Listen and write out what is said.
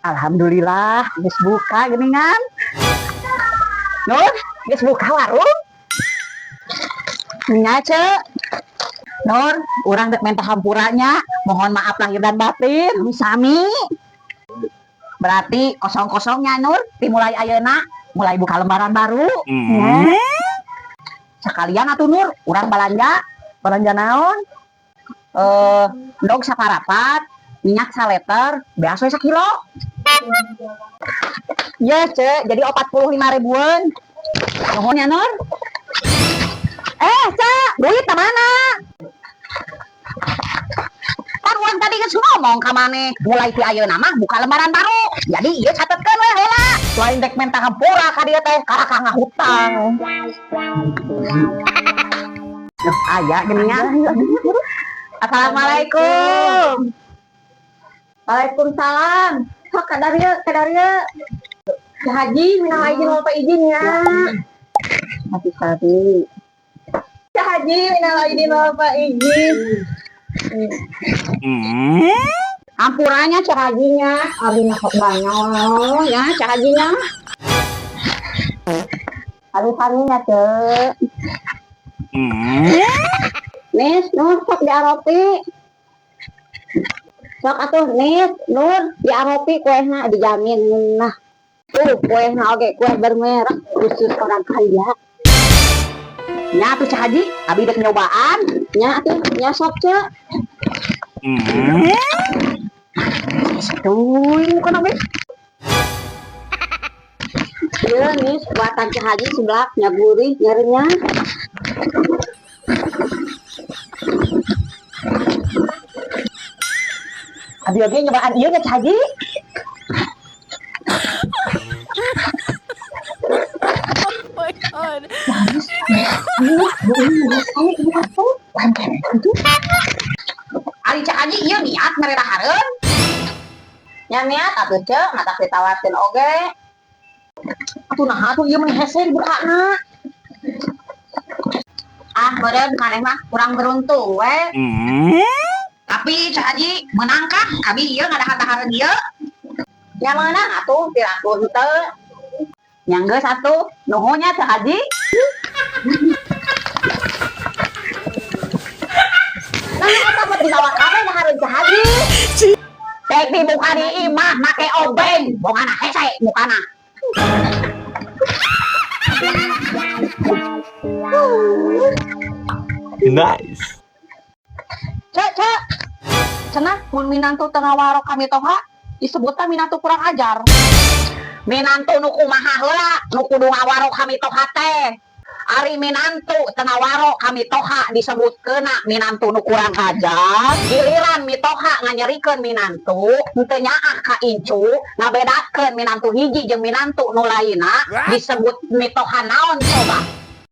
Alhamdulillah, geus buka geuningan. Nur, geus buka warung. Nya, Cek. Nur, urang dek minta hampuranya, mohon maaf lahir dan batin. Sami. Berarti kosong-kosongnya, Nur, dimulai ayeuna, mulai buka lembaran baru. Ya. Sekalian atuh, Nur, urang balanja. Belanja naon? Eh, endog saparapat, minyak saleter, beas we sakilo. Ya, Cek, jadi 45 ribuan. Nuhun ya, Nur. Eh, Cek, duit mana? Kan urang tadi geus ngomong ka maneh, mulai ti ayeuna mah buka lembaran baru. Jadi ieu catetkeun we heula. Lain dek menta hampura ka dieu teh, kalah ngahutang. Duh, aya geuningan. Assalamualaikum. Waalaikumsalam. Sok kadarieu, kadarieu. Ceu Haji, minal aidin wal faizin ya. Hati-hati. Ceu Haji, minal aidin wal faizin. Hampuranya, Ceu Hajinya, abi mah sok banyak ya, Ceu Hajinya. Sami-saminya, Ceu. Nis, Nur, sok diaropi. Sok atuh, Nis, Nur, diaropi kuehna, dijamin. Nah, tuh kuehna oge kue bermerek khusus orang kaya. Nya atuh, Ceu Haji, abi dek nyobaan. Nya atuh, nya sok, Ceu. Tuh, bukan abi. Ieu, Nis, buatan Ceu Haji seblak, nya gurih, nya renyah. Abi oge nyobaan ieu nya, Ceu Haji. Oh my God. Ari Ceu Haji ieu niat mere dahareun. Nya niat atuh, Ceu, matak ditawarkeun oge. Atuh naha atuh ieu mah hese dibukana? Ah, meureun maneh mah kurang beruntung we. Tapi Ceu Haji meunang kah? Abi ieu ngadahar-dahareun ieu. Nya meunang atuh, piraku henteu. Nya geus atuh, nuhun nya, Ceu Haji. Nah, eta mah dibawa kabeh dahareun Ceu Haji. Dek dibuka di imah make obeng, bongana hese mukana. Nice. Cek, Cek. Cenah mun minantu teu ngawaro ka mitoha, disebutna minantu kurang ajar. Minantu nu kumaha heula nu kudu ngawaro ka mitoha teh? Ari minantu teu ngawaro ka mitoha disebutkeuna minantu nu kurang ajar. Giliran mitoha nganyerikeun minantu, henteu nyaah ka incu, ngabedakeun minantu hiji jeung minantu nu lainna, disebut mitoha naon coba?